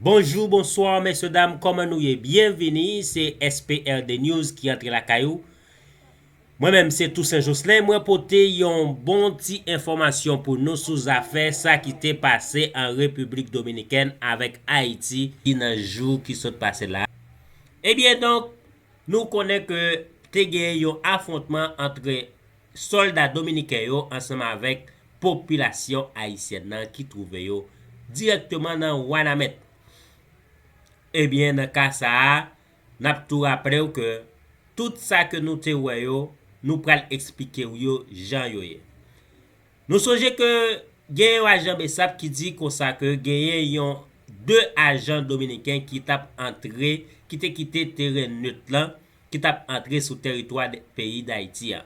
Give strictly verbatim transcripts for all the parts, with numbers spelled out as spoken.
Bonjou, bonswa, mesye dam, kòman nou ye? Byenvini, se S P R D News ki antre lakay ou. Mwen menm, se Toussaint Jocelyn, mwen pote yon bon ti enfòmasyon pou nou sou zafè sa ki te pase an Repiblik Dominikèn avèk Ayiti nan jou ki sot pase la. Ebyen, donk, nou konnen ke te gen yon afwontman ant sòlda dominiken yo ansanm avèk popilasyon ayisyèn nan ki twouve yo dirèkteman nan Wanament. Ebyen, nan ka sa a, n ap tou raple w ke tout sa ke nou te wè yo, nou pral eksplike w yo jan yo ye. Nou sonje ke gen yon ajan BSAP ki di konsa ke genyen yon de ajan dominiken ki t ap antre, ki te kite teren net lan, ki t ap antre sou teritwa de, peyi Dayiti a.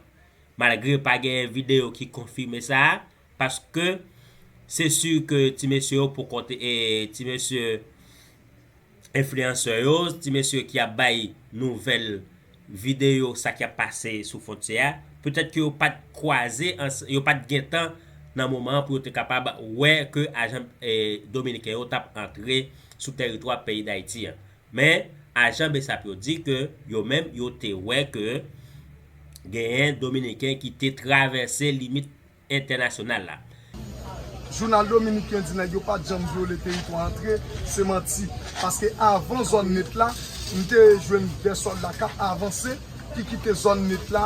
Malgre pa genyen videyo ki konfime sa a, paske se si ke ti mesye yo poko te, e, ti mesye enfliyansè yo, ti mesye ki ap bay nouvèl videyo sa k ap pase sou fwontyè a, petèt ke yo pa t kwaze, ans- yo pa t gentan nan moman an pou yo te kapab wè ke ajan, e, dominiken yo t ap antre sou teritwa peyi Dayiti an. Men, ajan BSAP yo di ke yo menm, yo te wè ke genyen dominiken ki te travèse limit entènasyonal la. Jounal dominiken di nèg yo pa t janm vyole teritwa antre, se manti. Paske avan zòn net la, m te jwenn de sòlda k ap avanse, ki kite zòn net la,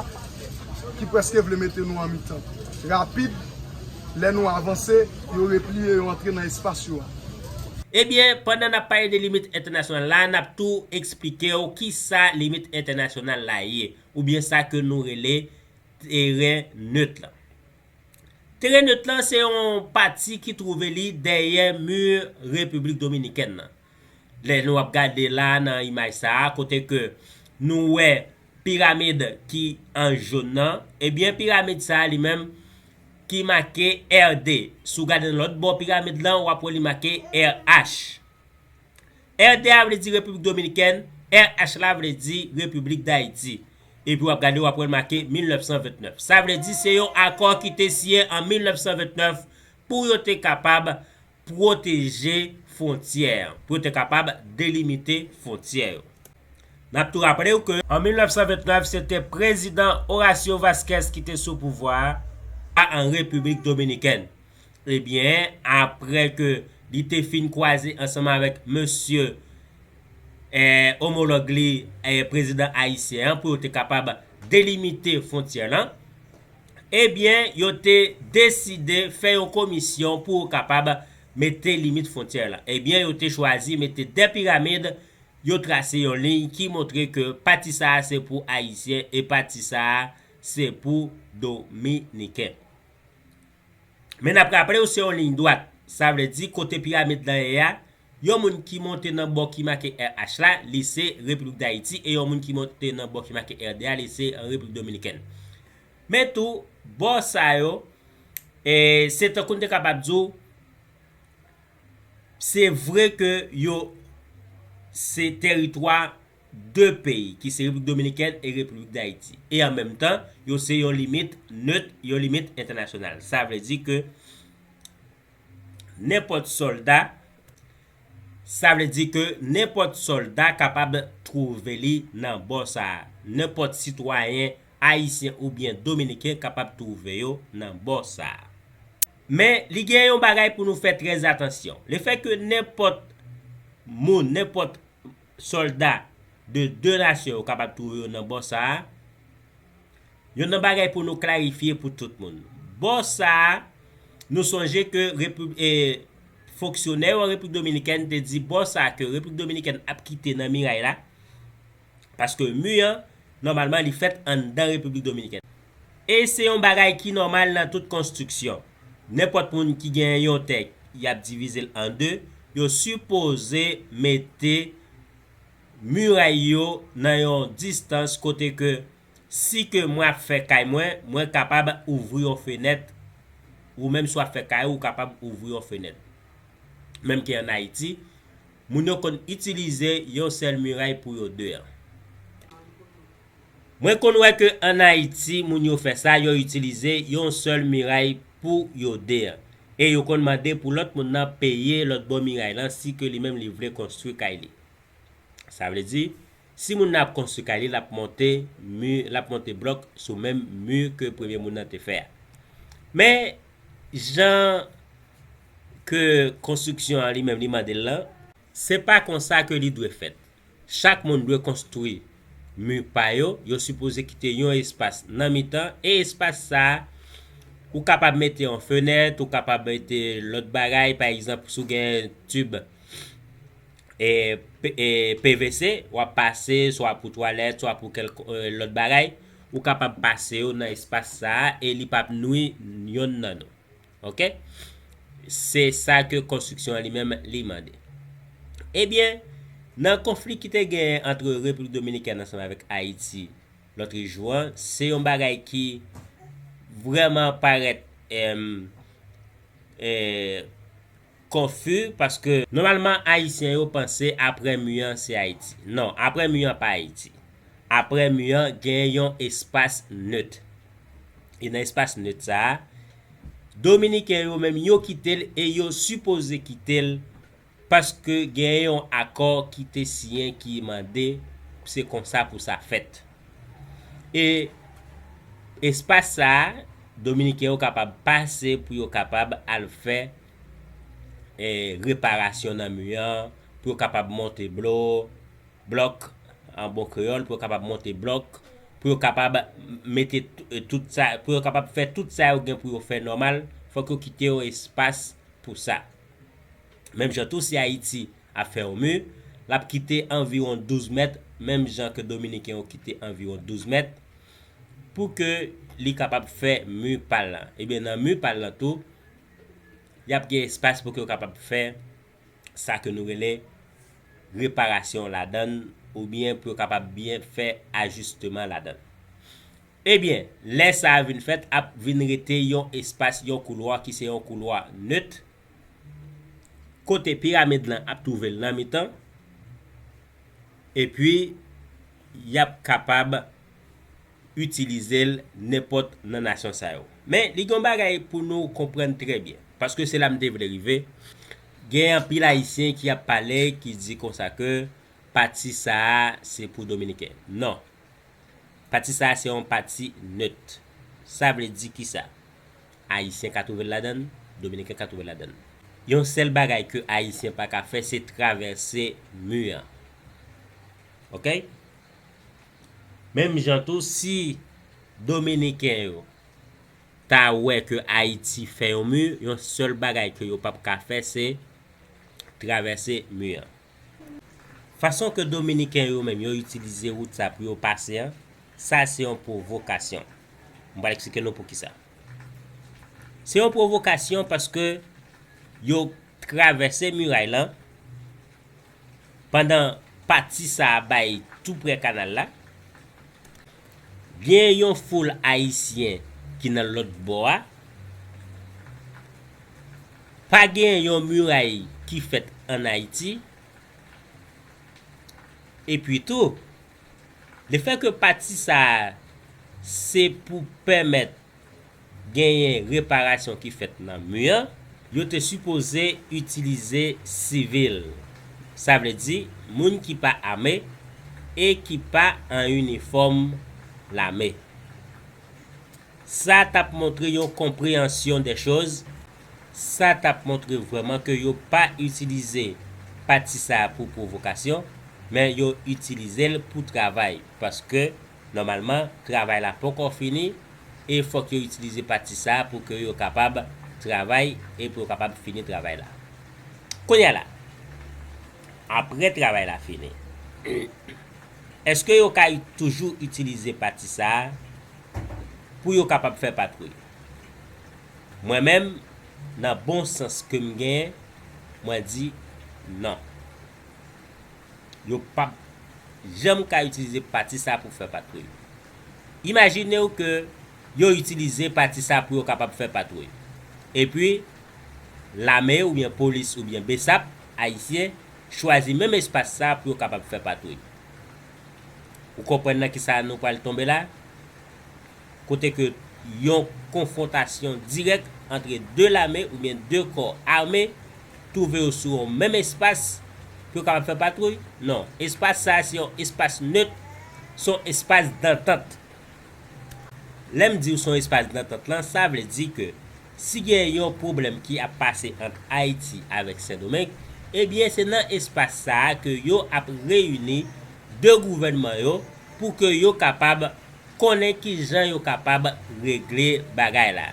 ki prèske vle mete nou an mitan. Rapid, lè nou avanse, yo repliye, yo antre nan espas yo a. Ebyen, pandan n ap pale de limit entènasyonal la, n ap tou eksplike w kisa limit entènasyonal la ye, oubyen sa ke nou rele teren net lan. Teren net lan se yon pati ki twouve li dèyè mi Repiblik Dominikèn nan. Lè nou ap gade la nan imaj sa a, kote ke nou wè piramid ki an jòn nan, ebyen piramid sa a li menm ki make R D. Si w gade nan lòt bò piramid lan, w ap wè li make R H. R D a vle di Repiblik Dominikèn, R H la vle di Repiblik Dayiti. Epi w ap gade, w ap wè l make mil nèf san vennèf. Sa vle di se yon akò ki te siyen an mil nèf san vennèf pou yo te kapab pwoteje fwontyè an, pou yo te kapab delimite fwontyè yo. N ap tou raple w ke an mil nèf san vennèf, se te prezidan Horacio Vásquez ki te sou pouvwa a an Repiblik Dominikèn. Ebyen, apre ke li te fin kwaze ansanm avèk mesye, eh, omològ li, eh, prezidan ayisyen an, pou yo te kapab delimite fwontyè lan, ebyen, yo te deside fè yon komisyon pou yo kapab mete limit fwontyè lan. Ebyen, yo te chwazi mete de piramid, yo trase yon liy ki montre ke pati sa a se pou ayisyen e pati sa a se pou dominiken. Men n ap raple w se yon liy dwat. Sa vle di kote piramid lan ye a, yon moun ki monte nan bò ki make R H la, li se Repiblik Dayiti, e yon moun ki monte nan bò ki make R D a, li se Repiblik Dominikèn. Men tou, bò sa yo, e, se tankou n te kapab di w, se vre ke yo se teritwa de peyi, ki se Repiblik Dominikèn e Repiblik Dayiti. E an menm tan, yo se yon limit net, yon limit entènasyonal. Sa vle di ke nenpòt sòlda, sa vle di ke nenpòt sòlda kapab twouve li nan bò sa a. Nenpòt sitwayen ayisyen oubyen dominiken kapab twouve yo nan bò sa a. Men, li gen yon bagay pou nou fè trè atansyon. Lefètke nenpòt moun, nenpòt sòlda de de nasyon yo kapab twouve yo nan bò sa a, yon nan bagay pou nou klarifye pou tout moun. Bò sa a, nou sonje ke Repib-, e, fonksyonè yo an Repiblik Dominikèn te di bò sa a ke Repiblik Dominikèn ap kite nan miray la, paske mi an, nòmalman, li fèt anndan Repiblik Dominikèn. E se yon bagay ki nòmal nan tout konstriksyon. Nenpòt moun ki gen yon tè, y ap divize l an de, yo sipoze mete miray yo nan yon distans kote ke si ke mwen ap fè kay mwen, mwen kapab ouvri yon fenèt, ou menm si w ap fè kay ou, ou kapab ouvri yon fenèt. Menm ke an Ayiti, moun yo konn itilize yon sèl miray pou yo de an. Mwen konn wè ke an Ayiti, moun yo fè sa, yo itilize yon sèl miray pou yo de an. E yo konn mande pou lòt moun nan peye lòt bò miray lan si ke li menm li vle konstwi kay li. Sa vle di, si moun nan ap konstwi kay li, l ap monte mi, l ap monte blòk sou menm mi ke premye moun nan te fè a. Men, jan ke konstriksyon an li menm li mande l lan, se pa konsa ke li dwe fèt. Chak moun dwe konstwi mi pa yo, yo sipoze kite yon espas nan mitan, e espas sa a, ou kapab mete yon fenèt, ou kapab mete lòt bagay, pa egzanp, si w gen tib e, P- e, P V C, w ap pase, swa pou twalèt, swa pou kèlk e, lòt bagay, ou kapab pase yo nan espas sa a e li p ap nwi yonn nan nou. Oke? Se sa ke konstriksyon an li menm li mande. Ebyen, nan konfli ki te genyen ant Repiblik Dominikèn ansanm avèk Ayiti lòt jou an, se yon bagay ki vrèman parèt, em, e, konfi, paske nòmalman Ayisyen yo panse apre mi an se Ayiti. Non, apre mi an pa Ayiti. Apre mi an gen yon espas net. E nan espas net sa a, Dominiken yo menm yo kite l e yo sipoze kite l paske gen yon akò ki te siyen ki mande se konsa pou sa fèt. E espas sa a, Dominiken yo kapab pase pou yo kapab al fè e, reparasyon nan mi an, pou yo kapab monte blo, blòk, an bon kreyòl, pou yo kapab monte blòk, pou yo kapab mete t- e, tout sa, pou yo kapab fè tout sa yo gen pou yo fè nòmal, fòk yo kite yon espas pou sa. Menm jan tou, si Ayiti ap fè yon mi, l ap kite anviwon douz mèt, menm jan ke Dominiken yo kite anviwon douz mèt, pou ke li kapab fè mi pa l lan. Ebyen, nan mi pa l lan tou, y ap gen espas pou ke yo kapab fè sa ke nou rele reparasyon ladan l, oubyen pou yo kapab byen fè ajisteman ladan l. Ebyen, lè sa a vin fèt, ap vin rete yon espas, yon koulwa ki se yon koulwa net, kote piramid lan ap twouve l nan mitan, epi y ap kapab itilize l nenpòt nan nasyon sa yo. Men, li gen yon bagay pou nou konprann trè byen, paske se la m te vle rive. Gen anpil Ayisyen ki ap pale, ki di konsa ke pati sa a se pou Dominiken. Non. Pati sa a se yon pati net. Sa vle di kisa? Ayisyen ka twouve l ladan l, Dominiken ka twouve l ladan l. Yon sèl bagay ke Ayisyen pa ka fè, se travèse mi an. Oke? Menm jan tou, si Dominiken yo ta wè ke Ayiti fè yon mi, yon sèl bagay ke yo p ap ka fè, se travèse mi an. Fason ke Dominiken yo menm yo itilize wout sa pou yo pase an, sa se yon pwovokasyon. M pral eksplike nou poukisa. Se yon pwovokasyon paske yo travèse miray lan, pandan pati sa a bay tou prè kanal la. Gen yon foul Ayisyen ki nan lòt bò a. Pa gen yon miray ki fèt ann Ayiti. Epi tou, lefètke pati sa a se pou pèmèt genyen reparasyon ki fèt nan mi an, yo te sipoze itilize sivil. Sa vle di, moun ki pa ame e ki pa an inifòm lame. Sa t ap montre yon konpreyansyon dè choz. Sa t ap montre vrèman ke yo pa itilize pati sa a pou pwovokasyon, men yo itilize l pou travay, paske, nòmalman, travay la poko fini, e fòk yo itilize pati sa a pou ke yo kapab travay e pou yo kapab fini travay la. Kounye a la, apre travay la fini, èske yo ka toujou itilize pati sa a pou yo kapab fè patwouy? Mwen menm, nan bon sans ke m genyen, mwen di non. Yo p ap janm ka itilize pati sa pou fè patwouy. Imajine w ke yo itilize pati sa pou yo kapab fè patwouy. Epi, lame oubyen polis oubyen besap ayisyen chwazi menm espas sa pou yo kapab fè patwouy. Ou konprann nan kisa nou pral tonbe la? Kote ke yon konfwontasyon dirèk antre de lame oubyen de kò ame twouve yo sou yon menm espas pou yo kapab fè patwouy? Non. Espas sa a se yon espas net, se yon espas dantant. Lè m di w se yon espas dantant lan, sa vle di ke si gen yon pwoblèm ki ap pase ant Ayiti avèk Sendomeng, ebyen se nan espas sa a ke yo ap reyini de gouvènman yo pou ke yo kapab konnen kijan yo kapab regle bagay la.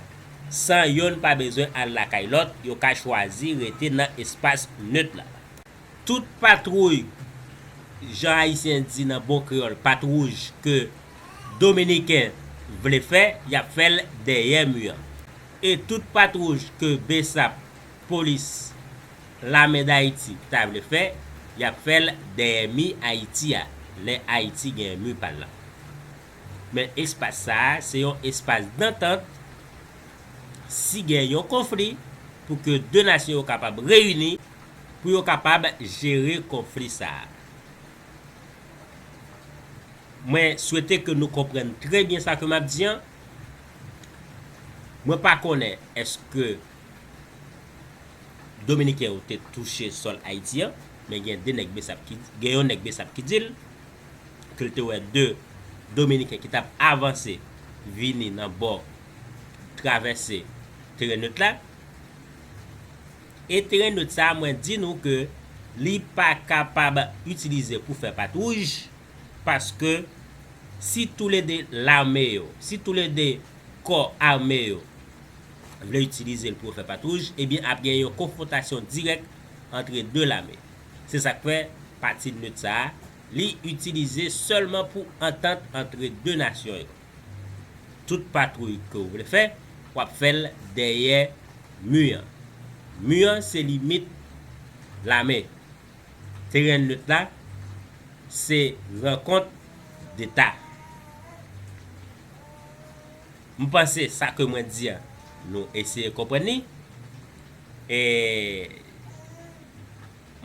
San yonn pa bezwen al lakay lòt, yo ka chwazi rete nan espas net la. Tout patwouy, jan Ayisyen di nan bon kreyòl, patwouj ke Dominiken vle fè, y ap fè l dèyè mi an. E tout patwouj ke besap, polis, lame Dayiti ta vle fè, y ap fè l dèyè mi Ayiti a, lè Ayiti gen mi pa l lan. Men espas sa a, se yon espas dantant, si gen yon konfli, pou ke de nasyon yo kapab reyini, pou yo kapab jere konfli sa a. Mwen swete ke nou konprann trè byen sa ke m ap di an. Mwen pa konnen èske Dominiken yo te touche sòl Ayiti an, men gen de nèg besap ki, gen yon nèg besap ki di l ke l te wè de Dominiken ki t ap avanse vini nan bò travèse teren net la. E teren net sa a, mwen di nou ke li pa kapab itilize pou fè patwouj, paske si toulede lame yo, si toulede kò ame yo vle itilize l pou yo fè patwouj, ebyen ap gen yon konfwontasyon dirèk antre de lame. Se sa k fè pati net sa a, li itilize sèlman pou antant antre de nasyon yo. Tout patwouy ke w vle fè, w ap fè l dèyè mi an. Mi an se limit lame. Teren net la, se rankont deta. M panse sa ke mwen di an, nou eseye konprann li. E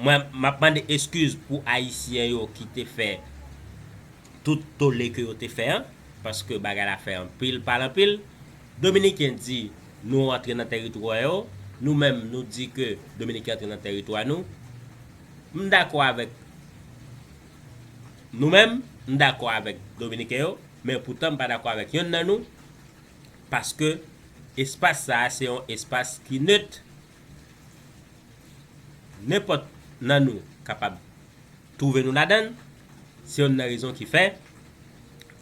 mwen, m ap mande eskiz pou Ayisyen yo ki te fè tout tole ke yo te fè an, paske bagay la fè anpil pale anpil. Dominiken di nou antre nan tèritwa yo, nou menm nou di ke Dominiken antre nan tèritwa nou. M dakò avèk nou menm, m dakò avèk Dominiken yo, men poutan m pa dakò avèk yonn nan nou, paske espas sa a se yon espas ki net. Nenpòt nan nou kapab twouve nou ladan l, se yonn nan rezon ki fè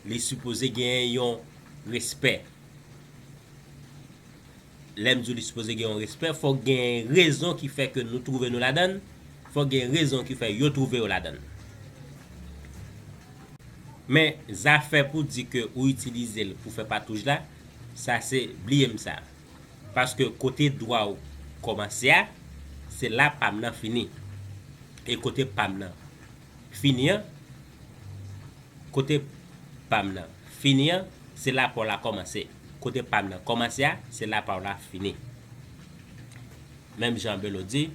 li sipoze gen yon respè. Lè m di w li sipoze gen yon respè, fòk gen rezon ki fè ke nou twouve nou ladan l, fòk gen rezon ki fè yo twouve yo ladan l. Men zafè pou di ke ou itilize l pou fè patwouj la, sa se bliye m sa. Paske kote dwa w kòmanse a, se la pa m nan fini. E kote pa m nan fini an, kote pa m nan fini an, se la pa w la kòmanse. Kote pa m nan kòmanse a, se la pa w la fini. Menm jan Belo di,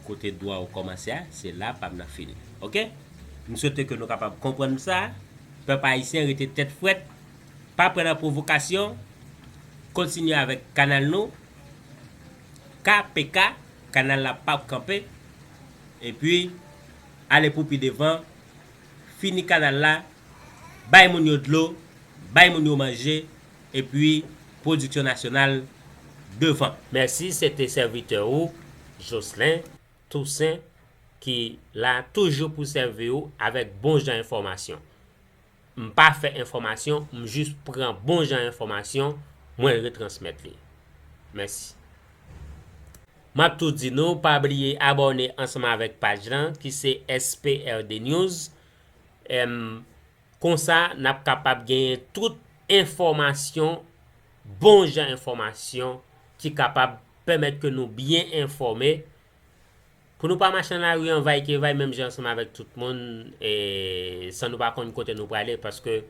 kote dwa w kòmanse a, se la pa m nan fini. Oke? M swete ke nou kapab konprann sa. Pèp ayisyen, rete tèt frèt. Pa pran nan pwovokasyon. Kontinye avèk kanal nou. K P K, kanal la p ap kanpe. Epi, ale pou pi devan. Fini kanal la. Bay moun yo dlo. Bay moun yo manje. Epi, pwodiksyon nasyonal devan. Mèsi, se te sèvitè ou, Jocelyn Toussaint, ki la toujou pou sèvi w avèk bon jan enfòmasyon. M pa fè enfòmasyon, m jis pran bon jan enfòmasyon, mwen retransmèt li. Mèsi. M ap tou di nou, pa bliye abòne ansanm avèk paj lan, ki se S P R D News. Em, konsa, n ap kapab genyen tout enfòmasyon, bon jan enfòmasyon, ki kapab pèmèt ke nou byen enfòme. Pou nou pa mache nan lari an vay ke vay, menm jan ansanm avèk tout moun, e, san nou pa konn kote nou prale, paske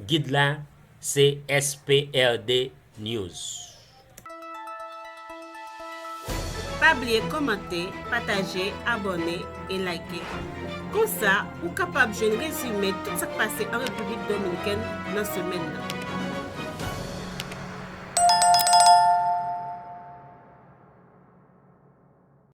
gid la, se S P R D News. Pa bliye kòmante, pataje, abòne e like. Konsa, ou kapab jwenn rezime tout sa k pase an Repiblik Dominikèn nan semèn nan.